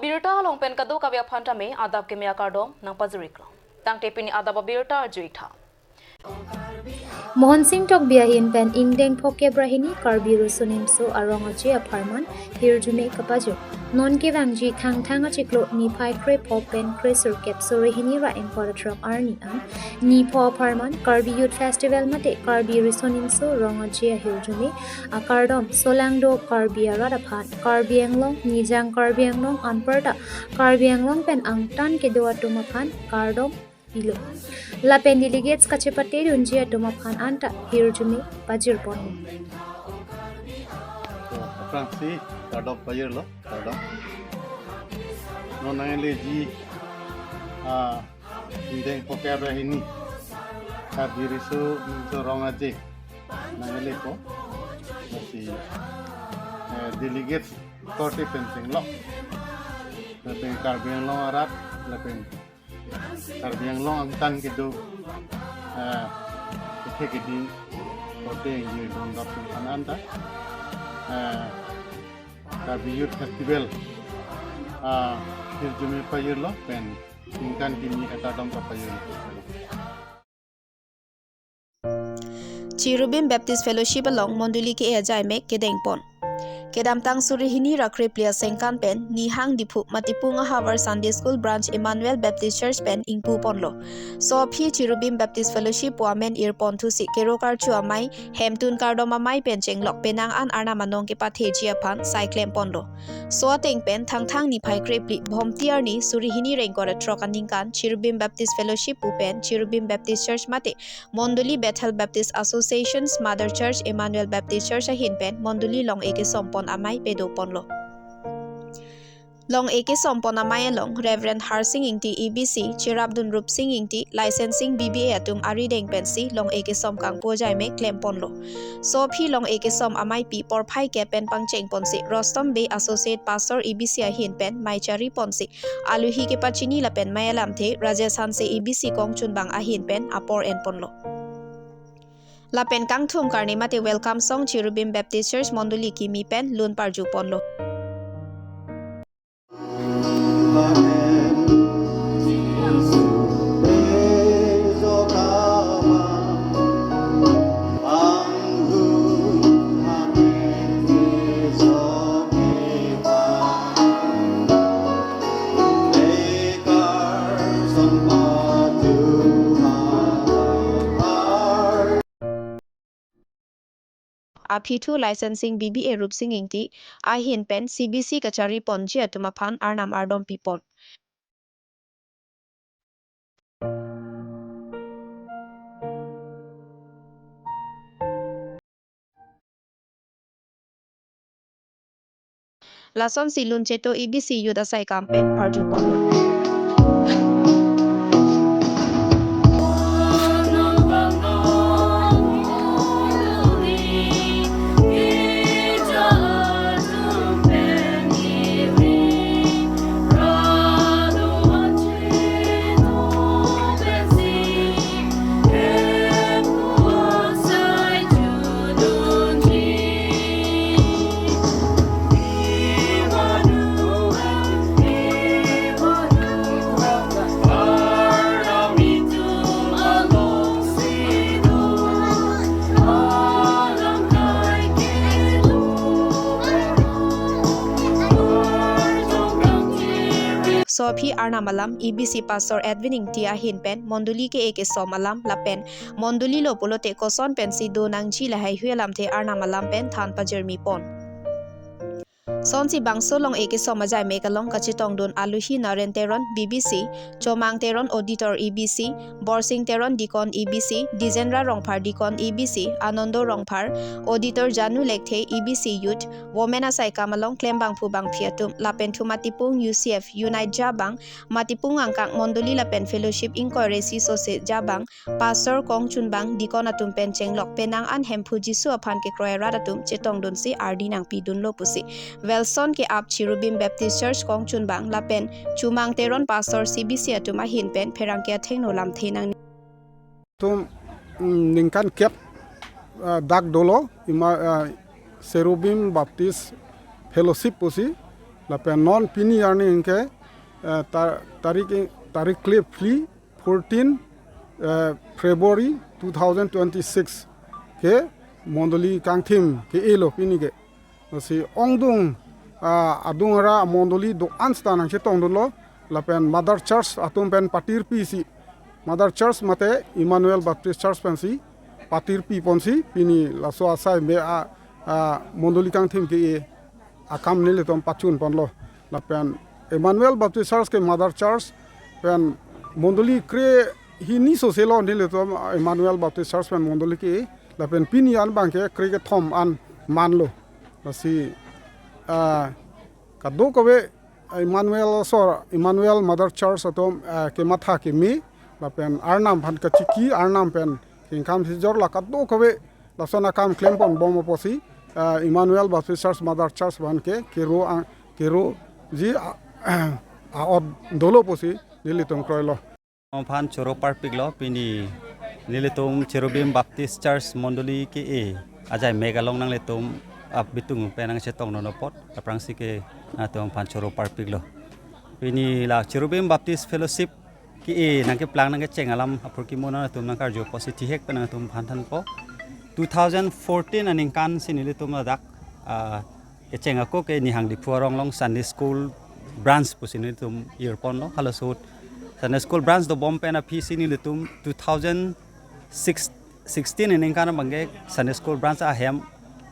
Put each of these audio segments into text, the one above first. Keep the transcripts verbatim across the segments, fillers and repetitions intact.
Birta along pen kadokave aphan tame adap keme akardom nangpajir-iklo. Tangte pini adap abirta arju-ik tha. Mohon Sing Tokbi ahin pen ingdeng phokep ra hini Karbi Riso Nimso Arong Aje apharman hirjume kapajir. Non kevangji Thangthang achiklo niphai krepho pen kresirkep suri hini ra ingkoi ra throk arni an nipho apharman Karbi Youth Festival mate Karbi Riso Nimso Arong Aje ahirjume akardom solangdo Karbi arat aphan Karbi Anglong, Nijang Karbi Anglong anparta Karbi Anglong pen angtan kedo atum aphan kardom pilo. Lapen delegates kachepate dunji atum aphan anta hirjume pajirpon. To, aphrangsi kardom pajirlo, kardom. Non nangleleji, ah, ingdeng phokep ra hini Karbi Riso Nimso Arong Aje nanglelepo. Lasi, eh, delegates korte pen chenglok. Lapen Karbi Anglong arat, lapen Karbi Anglong angtan kedo, eh, kethe keding korte ingjir dondap aphan anta, eh, Karbi Youth Festival, ah, hirjume pajirlo pen ningkan kimi akardom kapajirlo. Cherubim Baptist Fellowship along mondoli ke-e ajai mek kedengpon. Kedamtang suri hini ra krephli asengkan pen Nihang Diphu Matipung ahavar Sunday School Branch Emmanuel Baptist Church pen ingpuponlo. So aphi Cherubim Baptist Fellowship pu amen irpon thusi kero karchu amei, hemtun kardom amei pen chenglok penang an Arnam anong kepatheji aphan sai klemponlo. So ateng pen Thangthang niphai krephli Bhomti arni suri hini ra ingkoi ra throk aningkan Cherubim Baptist Fellowship pu pen Cherubim Baptist Church mate Mondoli Bethel Baptist Association's Mother Church Emmanuel Baptist Church ahin pen mondoli long-e kesompon amei pedoponlo. Long-e kesompon amei along Reverend Harsing Ingti E B C, Cherapdun Rupsing Ingti, Licensing B B A atum arideng pensi long-e kesom kangpu ajai mek klemponlo. So aphi long-e kesom ameipi porphai kep pen pangchengponsi Rostom Bey Associate Pastor E B C ahin pen mei chariponsi aluhi kepachini lapen mei alamthe Rajesh Hanse E B C kongchunbang ahin pen apor enponlo. Lapen kangthum karni mate welcome song Cherubim Baptist Church mondoli kimi pen lun parjuponlo. Aphi thu Licensing B B A Rupsing Ingti ahin pen C B C kachariponji atum aphan Arnam ardom pipon. Lasonsi Luncheto E B C Youth asai kam pen parjupon. So aphi Arnam alam E B C Pastor Edwin Ingti ahin pen mondoli ke-e kesom alam lapen mondoli lo pulote koson pensi do nangji lahai hui alamthe Arnam alam pen than pajirmi pon. Sonsi bangso long-e kesom ajai mek along kachetongdun aluhi Naren Teron B B C, Chomang Teron Auditor E B C, Borsing Teron Deacon E B C, Dijenra Rongphar Deacon E B C, Anando Rongphar, Auditor Janu Lekthe E B C Youth, Women asai kam along klembangphu bangphi atum, lapen thu Matipung U C F Unite jabang, Matipung angkang mondoli lapen fellowship ingkoi resi sose jabang, pastor kongchunbang, deacon atum pen chenglok penang an Hemphu Jisu aphan kekroi arat atum chetongdunsi ardi nangpidunlo pusi Wilson ke-ap Cherubim Baptist Church kongchunbang lapen Chomang Teron pastor C B C atum ahin pen pherangke athengno lamthe nang. Atum, mm, ningkan kep, ah, dak dolo ima, ah, Cherubim Baptist Fellowship pusi Lapen non pini arni ke, eh, ta-, tarik, tarik kle phli, fourteen, eh, February two thousand twenty-six ke mondoli kangthim ke-elo pini ke. Lasi ongdung, ah, adung ra mondoli do-an seta nangchetongdunlo, lapen Mother Church atum pen patirpi si, Mother Church mate Emmanuel Baptist Church pensi patirpi ponsi pini laso asai me a, a mondoli kangthim ke-e akam nelitum pachun ponlo. Lapen Emmanuel Baptist Church ke Mother Church pen mondoli kre hini soselo nelitum Emmanuel Baptist Church pen mondoli ke, lapen pini an abangke kre kethom an manlo. Lasi, ah, kadokave Emmanuel so, Emmanuel Mother Church atum, ah, kematha keme, lapen Arnam aphan kachiki, Arnam pen kengkam sijor la kadokave lason akam klem ponbom apotsi, ah, Emmanuel Baptist Church Mother Church aphan ke kero ang, keroji a, a-ot dolo pusi nelitum kroilo. Aphan choro parpiklo, pini nelitum Cherubim Baptist Church mondoli ke-e ajaimek along nanglitum abitung pen nangchetongdun apot aphrangsi ke nangtum aphan choro parpiklo. Pini la Cherubim Baptist Fellowship ke-e nangkeplang nangkecheng alam apor kimo nangtum nangkarju apotsi thihek pen nangtum aphan thanpo. Two thousand fourteen aningkan si nelitum ladak, ah, kecheng ako ke Nihang Diphu arong along Sunday School branch pusi nelitum ir ponlo. Halaso ahut Sunday School branch dobom pen aphi si nelitum two thousand six, sixteen aningkan abangke Sunday School branch ahem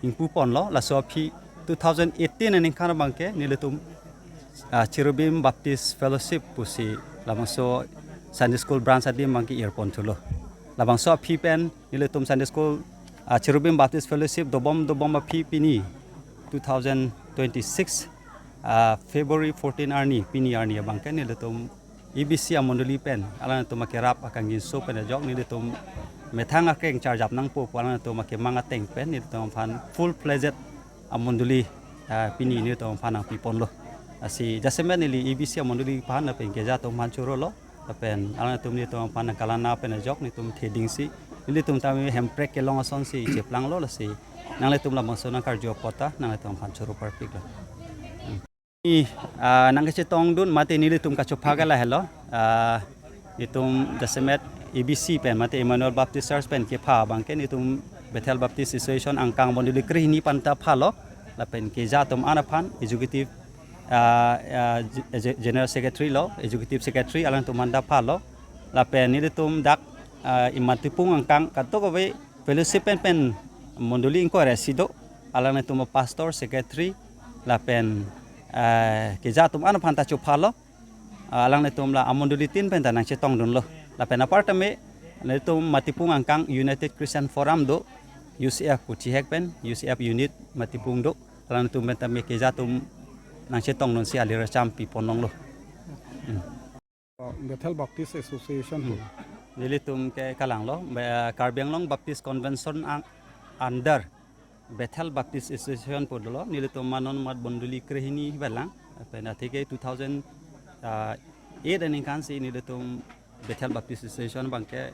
ingpu ponlo. Laso aphi two thousand eighteen aningkan abangke nelitum, ah, Cherubim Baptist Fellowship pusi labangso Sunday School branch adim abangke ir ponthulo. Labangso aphi pen nelitum Sunday School, ah, Cherubim Baptist Fellowship dobom dobom aphi pini two thousand twenty-six, ah, February fourteen arni, pini arni abangke nelitum E B C amondoli pen alangtum akerap akangjinso pen ajok nelitum methang akeng charjap nangpo pu alangtum akemang ateng pen nelitum aphan full fledged amondoli, ah, pini nelitum aphan nangpi ponlo. Lasi jasemet neli E B C amondoli aphan lapen keja atum aphan chorolo. Lapen alangtum nelitum aphan nangkalang pen ajok nelitum theding si, nelitum tame hemprek kelong asonsi cheplanglo. Lasi nanglitum labangso nangkarju apot ta nanglitum aphan choro parpiklo. Hmm. I, ah, nangkachetongdun mate nelitum kachopha ke lahelo. Ah, nelitum jasemet E B C pen mate Emmanuel Baptist Church pen kepha abangke nelitum Bethel Baptist Association angkang mondoli krehini aphan ta phalo. Lapen keja atum an aphan executive, ah, ah, ge-, ge-, general secretary lo, executive secretary alangtum aphan ta phalo. Lapen nelitum dak, ah, Matipung angkang kadokave fellowship pen pen mondoli ingkoi ra isi do. Alangtum pastor, secretary, lapen, ah, keja atum an aphan ta chophalo. Ah, alangtum la amondoli tin pen ta nangchetongdunlo. Lapen apar tame nelitum Matipung angkang United Christian Forum do, U C F pu chihek pen, U C F unit Matipung do. Alangtum pen tame keja atum nangchetongdunsi aliracham pi ponlonglo. Hmm. Bethel Baptist Association pu. Hmm. Nelitum ke kalanglo, be-, Karbi Anglong Baptist Convention ang-, under Bethel Baptist Association pu dolo, nelitum ma non mat mondoli krehini velang, pen atheke two thousand eight aningkan si nelitum Bethel Baptist Association abangke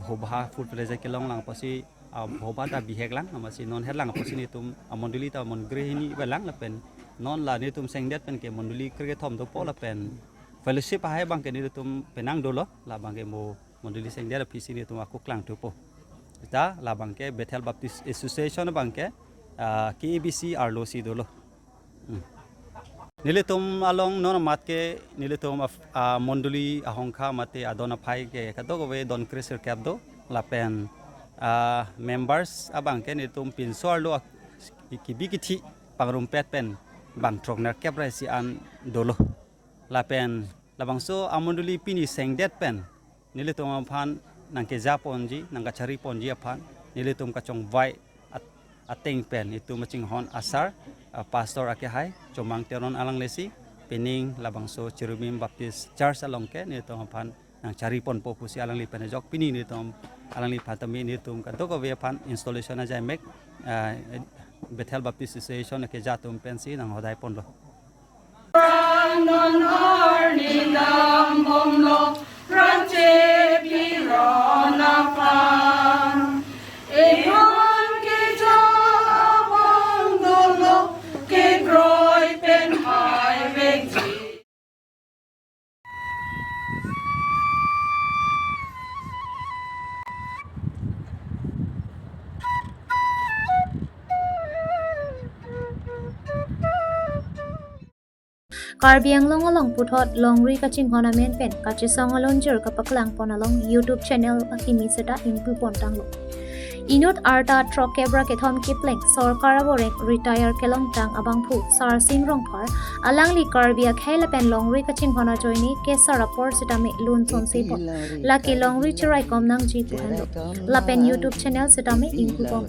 hobha full fledged kelonglang apotsi, ah, hobha ta biheklang, amatsi non herlang apotsi nelitum amondoli ta mondoli krehini velang lapen non la nelitum sengdet pen ke mondoli kre kethom dopo lapen fellowship ahai abangke nelitum penang dolo, la abangke mo mondoli sengdet aphi si nelitum ako klangthupo. Seta la abangke Bethel Baptist Association abangke, ah, K A B C arlo si dolo. Hmm. Nelitum along non mat ke nelitum af-, ah, mondoli ahongkha mate adon aphai ke kadokave don kre sirkep do lapen, ah, members abangke nelitum pinso arlo ak-, kibi kithi pangrumpet pen bang throk nerkep ra isi an dolo. Lapen labangso amondoli pini sengdet pen nelitum aphan nangkeja ponji, nangkachari ponji aphan nelitum kachongvai at-, ateng pen itum machinghon asar, ah, pastor akehai Chomang Teron alanglisi pining labangso Cherubim Baptist Church along ke nelitum aphan nangchari ponpo pusi alangli pen ajok pini nelitum alangliphan tame nelitum kadokave aphan installation ajaimek, ah, Bethel Baptist Association akeja atum pensi nanghodai ponlo. Pran non arni dambomlo, pran chepi ron aphan. Ephong keja abang dolo, kekroi pen hai Karbi Anglong along puthot longri kachinghon amen pen kachesong alonjir kapaklang pon along YouTube channel akimi seta ingpu pon tanglo. Inut arta throkkep ra kethom kipleng sorkar aboreng retire kelongtang abangphu Sarsing Rongphar, alangli Karbi akhei lapen longri kachinghon ajoine kesar apor sitame lun sonse pon. Lake longri cheraikom nangji pu henlo. Lapen YouTube channel sitame ingpu pon.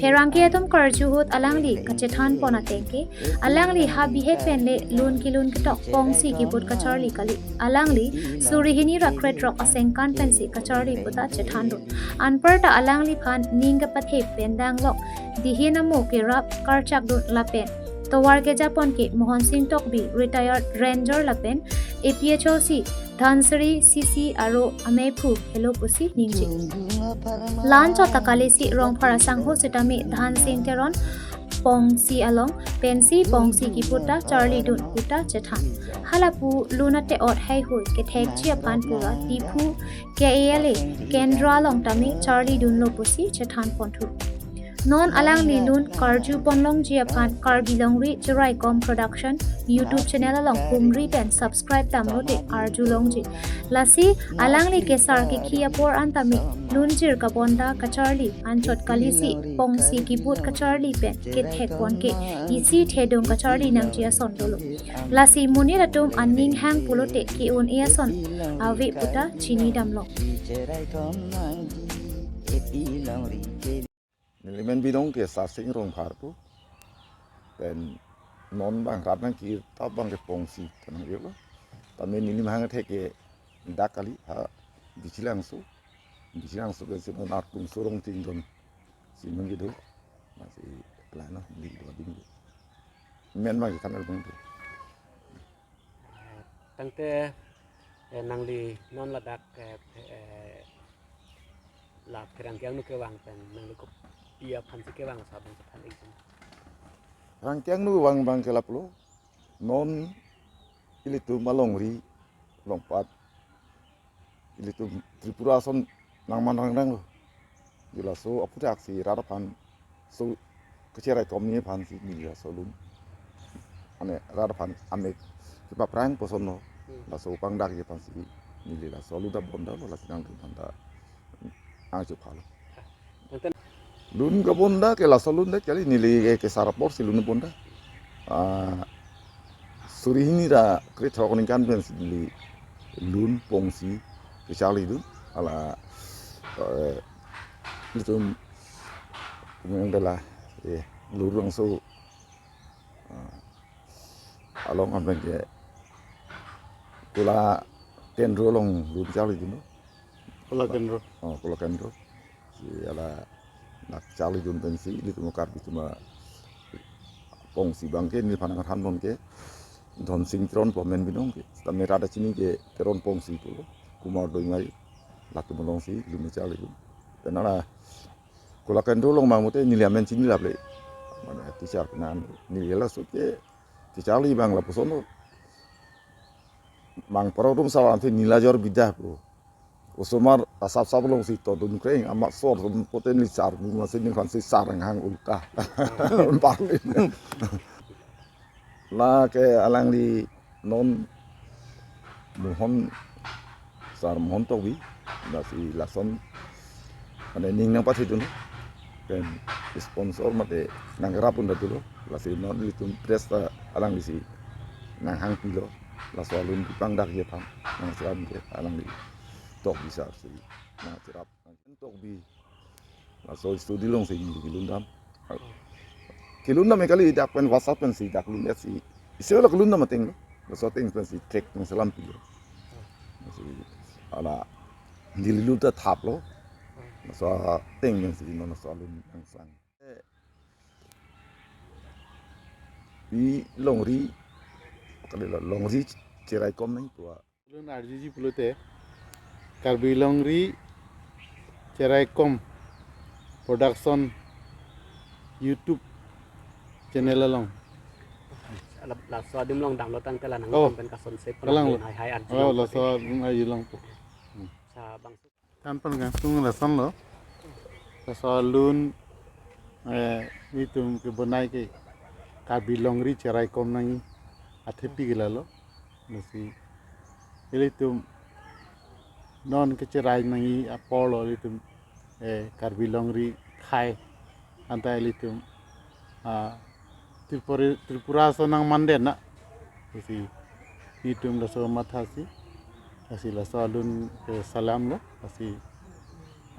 Pherangke atum karju ahut alangli kachethan pon ateng ke, alangli ha bihek pen le lun kelun ketok pongsi kiput kacharli kali. Alangli suri hini ra krethrok asengkan pensi kacharli puta chethan dun. Anparta alangliphan ning kapathe pen danglok dihin amo kerap karchak dun lapen tovar keja pon ke Mohon Sing Tokbi, retired ranger lapen A P H L C Dhansiri C C aro amephu helo pusi ningje. La-anchot ta kalisi Rongphar asangho sitame Dhan Sing Teron pongsi along pensi pongsi kiput ta charli dun puta chethan. Halapu lun ate-ot heihui kethekji aphan pura Diphu K A L A kendra along tame charli dunlo pusi chethan ponthu. Non alangli lun karju ponlongji aphan Karbi Longri Cheraikom Production YouTube channel along humri pen subscribe damlote arjulongji. Lasi alangli kesar kekhi apor an tame lunjir kabonda kacharli anchot kalisi pongsi kiput kacharli pen kethek pon ke isi thedung kacharli nangji ason dolo. Lasi monit atum aning hang pulote ke-un-e ason ave puta chini damlo. Neli men binong ke Sarsing Rongphar pu. Pen non bang rat nangkirta bang ke pongsi ta nang-irlo. Tame neli mahang thek ke dak kali ha Bichilangso. Bichilangso ke si non Artung Sorong Tingdon. Si nang kedo. Masi la no di do ding. Men ma ke kanal bang tu. Tangte, eh, nangli non ladak, eh, eh, la pherangke angno kevang pen nangli kopi aphansi kevang sa bang sa than ik jin. Pherangke angno kevang bang ke lapulo. Non ilitum alongri longpat ilitum Tripura ason nangman rangrang lo. Di laso aphuthak si rat aphan so kacheraikom ni aphansi neli laso lun. Ane rat aphan amek kepaprang puson lo. Hmm. Laso pangdakji aphansi neli laso lun ta bonda lo, lasi nangtum aphan ta angcho phalo. Tangte lun kabonda ke laso lun dak kali neli ke kesar aporsi lun bonda. Ah, suri hini ra krethrok aningkan pensi neli lun pongsi kecharli dun. Hala, eh, ilitum kumeng dala, eh, Lurangso, ah, along ameng ke Kola Kendro along lun charli dun. Kola Kendro. Oh, Kola Kendro. Si hala nangcharli dun pensi ilitum Karbi atum apongsi bang ke neliphan nangthan pon ke Dhon Sing Teron pu amen binong ke. Sitame rat ta chini ke Teron pongsi pulo. Kumar Doimai latum alongsi lun charli dun. Pen hala Kola Kendro along mang mute neli amen chini laple. Mane teacher pen an neli laso ke kecharli bang lapuson lo. Mang paro rum sawan si neli ajor bidah pu. Osomar asap sap alongsi to dun kreng amat sor dun poten li sar bu masi neli aphansi sar hang ulta. Parli. Lake alangli non Mohon, Sar Mohon Tokbi, lasi lason ane ning nangpathe dun. Pen sponsor mate nangrap un datulo. Lasi non ilitum press ta alanglisi nanghang pilo. Laso alun kepangdakji aphan nangcherap ke alangli Tokbi sar si nangcherap. Tokbi. Laso studio alongsi neli kelun dam. Kelun dam kali dak pen WhatsApp pensi dak lun si. Isi lo kelun dam ateng lo. Laso ateng pensi track nangselam pilo. Lasi hala neli lun ta thaplo. Laso ateng pensi non laso alun nangsang. Pi longri, kali lo longri cheraikom nangji pu a. Lun arjuji pulote, Karbi Longri Cheraikom Production YouTube channel along. La, laso adim along damlo tangte la nang Oh. Pen kason se Kalang pulang lo. Hai hai arju Oh, lang laso pulote. Adim arjulong po. Sa bang Kan pen kan tung lason lo. Laso alun, eh, itum kebonai ke Karbi Longri Cheraikom nangji. athepi ke lalo. Lasi ilitum non kecherai nangji aporlo ilitum, eh, Karbi longri khei anta ilitum, ah, Tripura, Tripura aso nangmanden na. Lasi nelitum laso mathasi, lasi laso alun ke salamlo, lasi,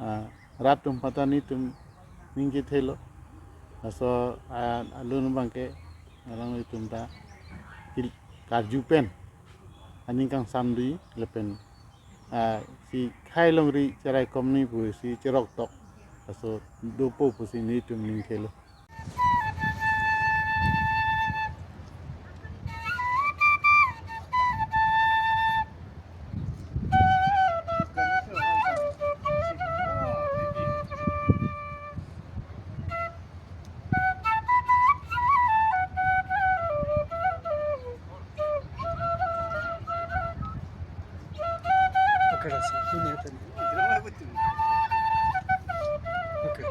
ah, rat atum aphan ta nelitum ning kethelo. Laso, ah, alun abangke alanglitum ta kil-, karju pen aning kangsam dui lapen, ah, si khei longri cherai komni pusi cheroktok aso dopo pusi nelitum ning kethelo. Okay, that's it. Ini apa ni? Okay.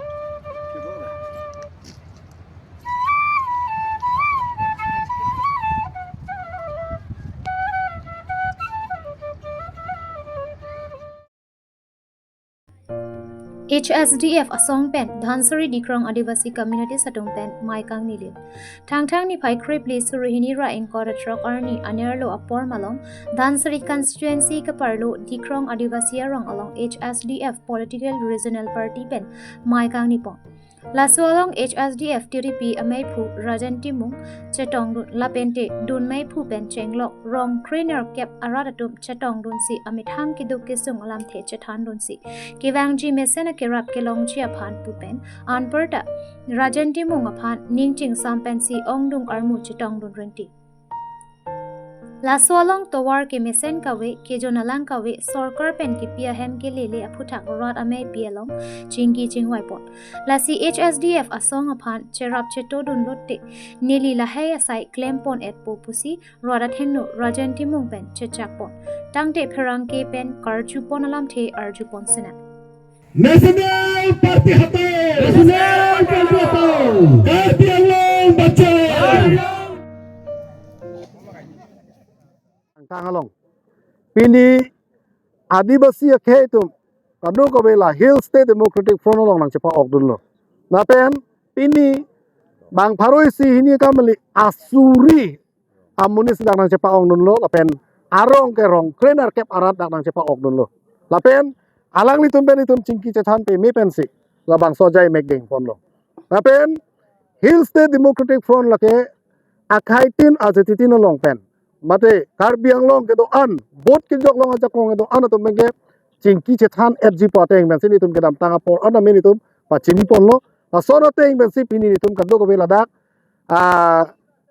H S D F asong pen Dhansiri Dikrong Adivasi Community atum pen mai kangni lin. Thangthang niphai krephli suri hini ra ingkoi ra throk arni anerlo apor malom Dhansiri constituency keparlo Dikrong Adivasi arong along H S D F political regional party pen mai kangni pon. Laso along H S D F T D P ameiphu Rajen Timung chetongdun lapente dun meiphu pen chenglok rong krenerkep arat atum chetongdunsi amethang keduk kesung alamthe chethandunsi kevangji mesen akerap kelongji aphan pu pen anparta Rajen Timung aphan ning chingsam pensi ongdung armu chetongdun renti. Laso along tovar kemesen kave, kejon alang kave, sorkar pen kipi ahem kelele aphuthak rat ameipi along chingki chingvai pon. Lasi H S D F asong aphan cherap chetodun lote neli lahei asai klem pon-etpo pusi rat athengno Rajen Timung pen chechak pon. Tangte pherangke pen karju pon alamthe arju pon sinang. National Party hatao! National Party hatao! Karbi Anglong bachao! Angkang along. Pini Adivasi akhei atum kadokave la Hill State Democratic Front along nangchepa-okdunlo. Lapen pini bang pharo isi hini akam kali asuri amonit dak nangchepa-okdunlo, lapen arong ke rong krenerkep arat dak nangchepa-okdunlo. Lapen alanglitum pen itum chingki chethan peme pensi labangso ajai mekdeng ponlo. Lapen Hill State Democratic Front lake akhei tin ajatitin along pen, mate Karbi Anglong kedo-an, vote kejok long ajakong kedo-an atum pen ke chingki chethan-etji pu ateng pensi nelitum kedamtang apor an amen itum pachini ponlo. Lason ateng pensi pini nelitum kadokave ladak, ah,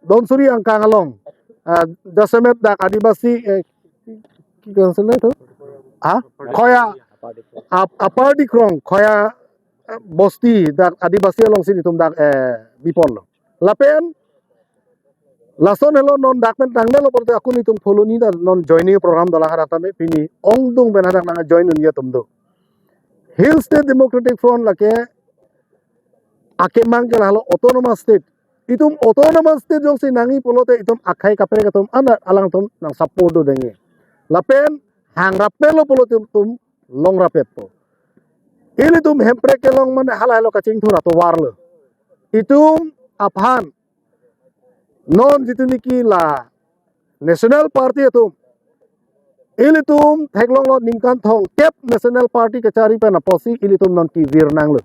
Dhansiri angkang along, ah, jasemet dak Adivasi, eh, ki council itu? Ha? Khoya, Ap-, Upper Dikrong, Khoya, eh, bosti dak Adivasi alongsi nelitum dak, eh, biponlo. Lapen lason helo non dak pen tangnelo pulote akun itum pholoni ta non joining program dolang hadak tame pini ongdung pen hadak nangjoin unji atum do. Hill State Democratic Front lake akemang ke lahelo autonomous state. Itum autonomous state jongsi nangji pulote itum akhei kaprek atum an alangtum nangsupport do dengji. Lapen hangrap pelo pulote itum longrap-etpo. Ilitum hemprek kelong mane halahelo kachingthur atovarlo. Itum aphan non jitu niki la National Party atum, ilitum theklonglo ningkan thomkep National Party kachari pen apotsi ilitum non kevir nanglo,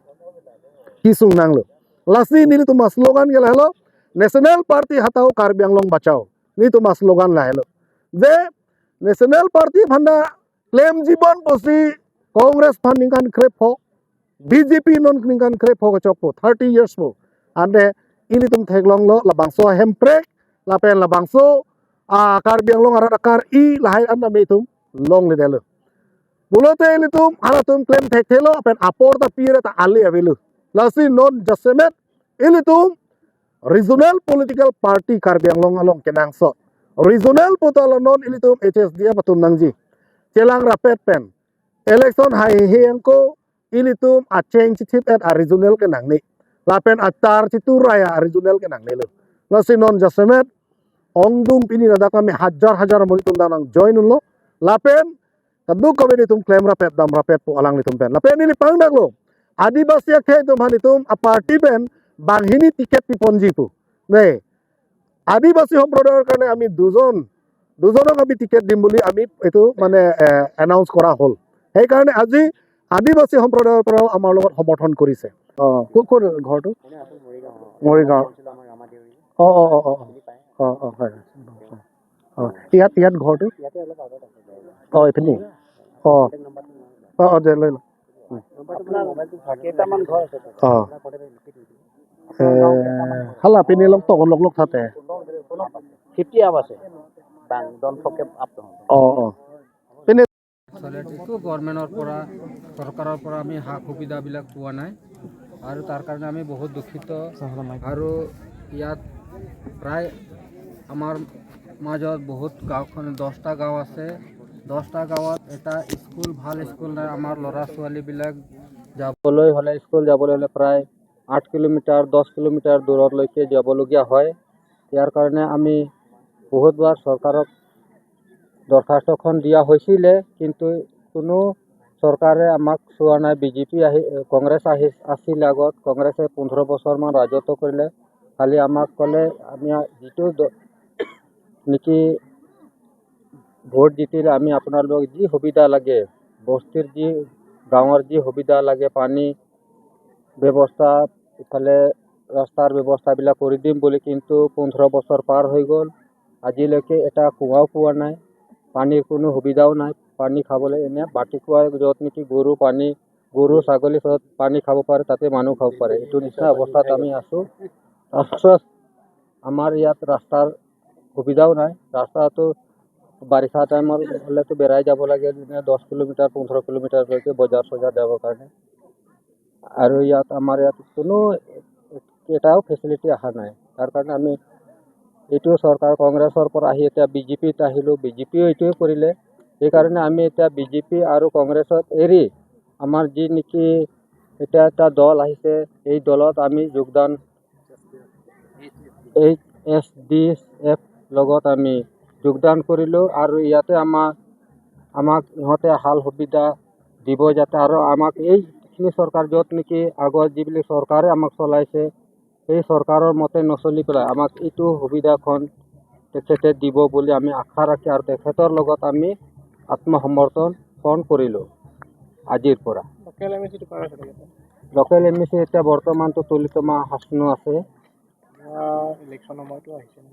kesung nanglo. Lasi nelitum aslogan ke lahelo, National Party hatao Karbi Anglong bachao. Nelitum aslogan lahelo. Je National Party aphan ta klemji bon pusi Congress aphan ningkan krepho, B J P non ningkan krepho kechokpo, thirty years po. Ante ilitum theklonglo labangso hemprek, lapen labangso, ah, Karbi Anglong arat akar-i lahai an tame itum longledetlo. Pulote ilitum halatum klem thekthelo, lapen apor ta pire ta ale avelo. Lasi non jasemet ilitum regional political party Karbi Anglong along kenangsot. Regional pu ta la non ilitum H S D F atum nangji. Chelang rapet pen election haihe angko ilitum acheng chithip-et a-regional ke nangne. Lapen achar chiturai a-regional ke nangnelo. Lasi non jasemet ongdung pini ladak kami hajar hajar amonit atum dak nang join unlo. Lapen kadokave nelitum klem rapet dam rapet pu alanglitum pen. Lapen neli pangdaklo. Adibasi akhei atum aphan nelitum a-party pen banghini ticket piponji pu. Ne. আদিবাসী সম্প্ৰদায়ৰ কাৰণে আমি দুজন, দুজনক আমি টিকেট দিম বুলি আমি এইটো মানে, এ, এনাউন্স কৰা হ'ল। সেইকাৰণে আজি আদিবাসী সম্প্ৰদায়ৰ পৰাও আমাৰ লগত সমৰ্থন কৰিছে। অ, ক'ত, ক'ত ঘৰটো? মৰিগাঁও। অ, অ, অ, অ, অ। অ, অ, হয়, হয়। অ, ইয়াত, ইয়াত ঘৰটো? অ, এইপিনে? অ। অ, অ, দে, লৈ লওক। উম। আপোনাৰ কেইটামান ঘৰ আছে তাত? অ। এ, হালা পিনে লগ তক লগ লগ থাতে। ফিফটি আপ আছে। বাং, ডন ফকে আপ তো। অ, অ। পিনে আচলতে একো গভৰ্ণমেণ্টৰ পৰা, চৰকাৰৰ পৰা আমি সা সুবিধাবিলাক পোৱা নাই আৰু তাৰ কাৰণে আমি বহুত দুখিত। আৰু ইয়াত প্ৰায় আমাৰ মাজত বহুত গাঁওখন, দহটা গাঁও আছে। দহটা গাঁৱত এটা স্কুল, ভাল স্কুল নাই। আমাৰ ল'ৰা ছোৱালীবিলাক যাবলৈ হ'লে, স্কুল যাবলৈ হ'লে প্ৰায় আঠ কিলোমিটাৰ, দহ কিলোমিটাৰ দূৰলৈকে যাবলগীয়া হয়। ইয়াৰ কাৰণে আমি বহুতবাৰ চৰকাৰক দৰখাস্তখন দিয়া হৈছিলে, কিন্তু কোনো চৰকাৰে আমাক চোৱা নাই। বিজেপি আহি, কংগ্ৰেছ আহি, আছিল আগত, কংগ্ৰেছে পোন্ধৰ বছৰমান ৰাজত্ব কৰিলে। খালি আমাক ক'লে, আমি যিটো দ-, নেকি ভোট জিতিলে আমি আপোনালোকক যি সুবিধা লাগে, বস্তিৰ যি, গাঁৱৰ যি সুবিধা লাগে, পানী ব্যৱস্থা, ইফালে ৰাস্তাৰ ব্যৱস্থাবিলাক কৰি দিম বুলি, কিন্তু পোন্ধৰ বছৰ পাৰ হৈ গ'ল, আজিলৈকে এটা কুঁৱাও পোৱা নাই, পানীৰ কোনো সুবিধাও নাই, পানী খাবলৈ এনে বাটি কুঁৱা য'ত নেকি গৰু পানী, গৰু ছাগলী চব পানী খাব পাৰে, তাতে মানুহ খাব পাৰে, এইটো নিচিনা অৱস্থাত আমি আছোঁ। তাৰপিছত আমাৰ ইয়াত ৰাস্তাৰ সুবিধাও নাই, ৰাস্তাটো বাৰিষা টাইমত হ'লেতো বেৰাই যাব লাগে, যেনে দহ কিলোমিটাৰ, পোন্ধৰ কিলোমিটাৰলৈকে বজাৰ চজাৰ যাবৰ কাৰণে। আৰু ইয়াত, আমাৰ ইয়াত কোনো এটাও ফেচিলিটি অহা নাই। তাৰ কাৰণে আমি এইটো চৰকাৰ কংগ্ৰেছৰ পৰা আহি এতিয়া বিজেপিত আহিলোঁ, বিজেপিও এইটোৱে কৰিলে। সেইকাৰণে আমি এতিয়া বিজেপি আৰু কংগ্ৰেছত এৰি আমাৰ যি নেকি এতিয়া এটা দল আহিছে, এই দলত আমি যোগদান, এইচ এছ ডি এফ লগত আমি যোগদান কৰিলোঁ। আৰু ইয়াতে আমাক, আমাক ইহঁতে ভাল সুবিধা দিব যাতে, আৰু আমাক এইখিনি চৰকাৰ য'ত নেকি আগত যিবিলাক চৰকাৰে আমাক চলাইছে, সেই চৰকাৰৰ মতে নচলি পেলাই আমাক এইটো সুবিধাখন তেখেতে দিব বুলি আমি আশা ৰাখি আৰু তেখেতৰ লগত আমি আত্মসমৰ্পণ কৰিলোঁ আজিৰ পৰা। লোকেল এম এ চিটো কাৰ আছে তেখেতৰ? লোকেল এম এ চি এতিয়া বৰ্তমানতো তুলিতমা হাচনু আছে। আহ, ইলেকশ্যন সময়তো আহিছে ন?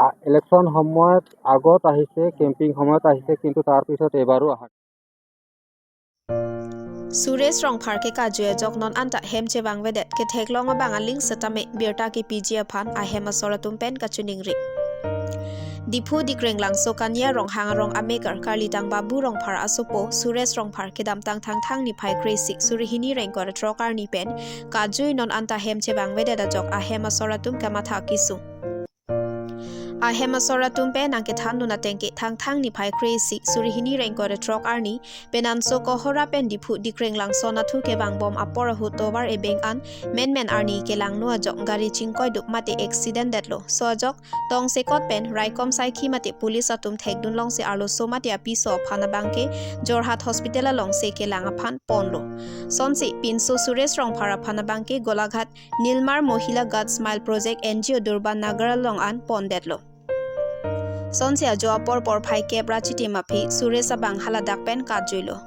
আ, ইলেকশ্যন সময়ত আগত আহিছে, কেম্পিং সময়ত আহিছে, কিন্তু তাৰ পিছত এইবাৰো অহা নাই। Suresh Rongphar ke kajui ajok non anta hem chevangvedet ketheklong abang aling setame birta kepiji aphan ahem asor atum pen kachiningri. Diphu Dikrenglangso Kania Ronghang arong ameker karlitang Babu Rongphar asopo Suresh Rongphar kedamtang Thangthang niphai kre-isi suri hini ingkoi ra throk arni pen kajui non anta hem chevangvedet ajok ahem asor atum kamatha kesung. Ahem asor atum pen nangkethan dun ateng ke Thangthang niphai kre-isi suri hini ingkoi ra throk arni Penanso Kohora pen Diphu Dikrenglangso anatthu kevangbom apor ahut tovar ebeng an menmen arni kelangno ajok gari chingkoidup mate accident detlo. So ajok tongsekot pen raikom saikhi mate police atum thekdun longsi arloso mate apiso aphan abangke Jorhat Hospital alongsi kelang aphan ponlo. Sonsi pinso Suresh Rongphar aphan abangke Golaghat Nilmar Mohila Guard Smile Project N G O Durban Nagar along an pondetlo. Sonsi ajo apor porphai kep ra chitim aphi Suresh abang haladak pen katjuilo.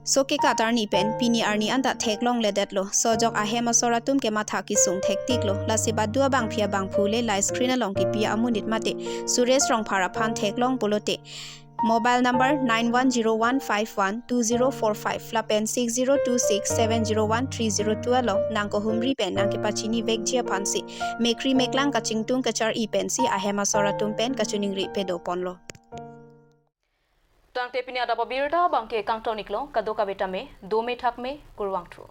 So kekat arni pen pini arni anta theklongledetlo. So ajok ahem asor atum kematha kesung thektiklo. Lasi badu abangphi abangphu le live screen along kipi amonit mate Suresh Rongphar aphan theklong pulote mobile number nine one zero one five one two zero four five lapen six zero two six seven zero one three zero two along nangkehumri pen nangkepachinivekji aphansi mekri meklang kachingtung kachar-i pensi ahem asor atum pen kachiningri pedoponlo. Tangte pini adap abirta abangke kangton-iklo, kadokave tame dome thakme, kurvangthu.